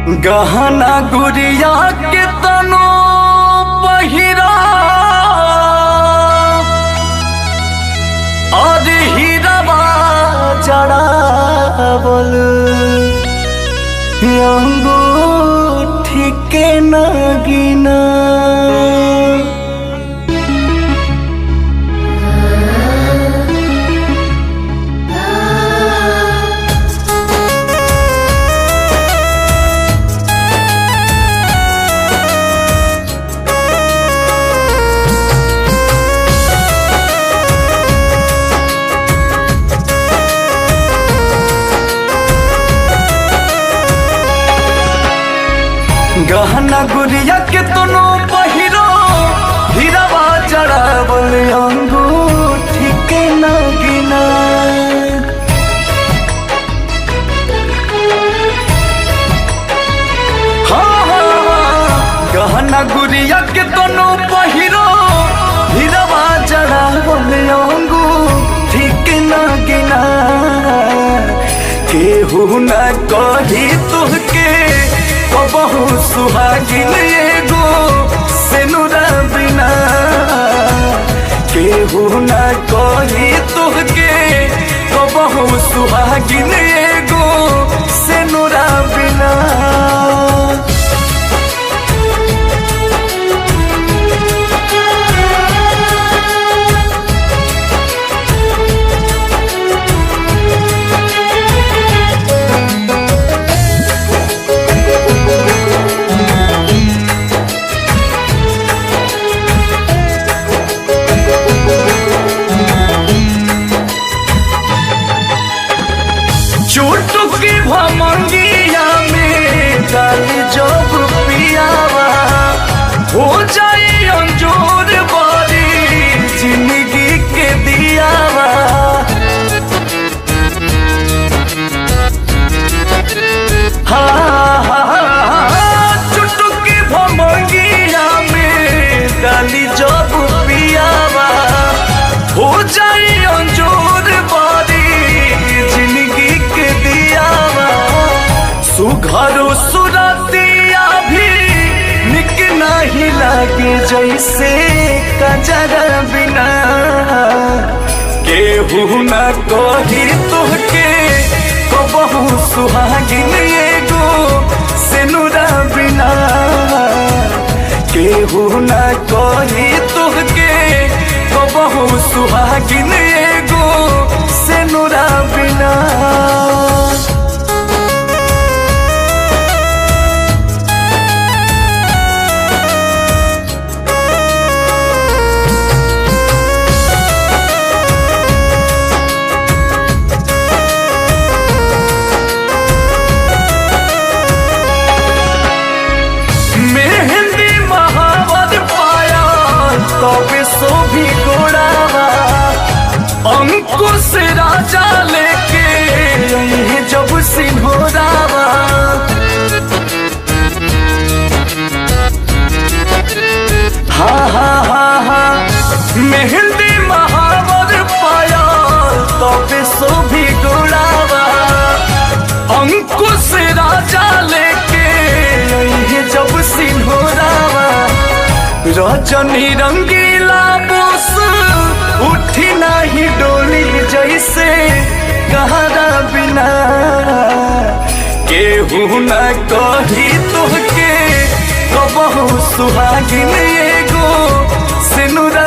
गहना गुड़िया के तनो पहिरा और हीरावा जड़ावल अंगूठी के नगीना। गहना गुड़िया के तनो पहिरो हीरावा जड़ावल अंगूठी के नगीना। हाँ हाँ, गहना गुड़िया के तनो पहिरो हीरावा जड़ावल अंगूठी के नगीना। केहू न कही तुहके बहु सुहागिन एगो सेनुरा बिना। केहू न कही तुहके बहु सुहागिन एगो सेनुरा बिना। चुटकी भमंगिया में डाली जब पियावा हो जाई अंजोर बारी जिंदगी के दियावा। हाँ हाँ, चुटकी भमंगिया में डाली जब पियावा हो जाई अंजोर बारी जिंदगी के दियावा। सुघरो सुरतिया भी निक नहीं लागे जैसे कजरा बिना। केहू न कही तुहके बहु सुहागिन एगो सेनुरा बिना। केहू न कही तुहके बहु सुहागिन एगो सेनुरा बिना। मेहंदी महावर पाया तबे शोभी गोड़ावा अंकुश राजा लेके अइहे जब सिंहोरावा। हाँ हाँ हाँ हाँ, मेहंदी महावर पाया तबे शोभी गोड़ावा अंकुश राजा लेके अइहे जब सिंहोरावा। रजनी रंगीला बोस उठी नहीं डोली जैसे कहारा बिना। केहू न कही तुहके बहु सुहागिन एगो सेनुरा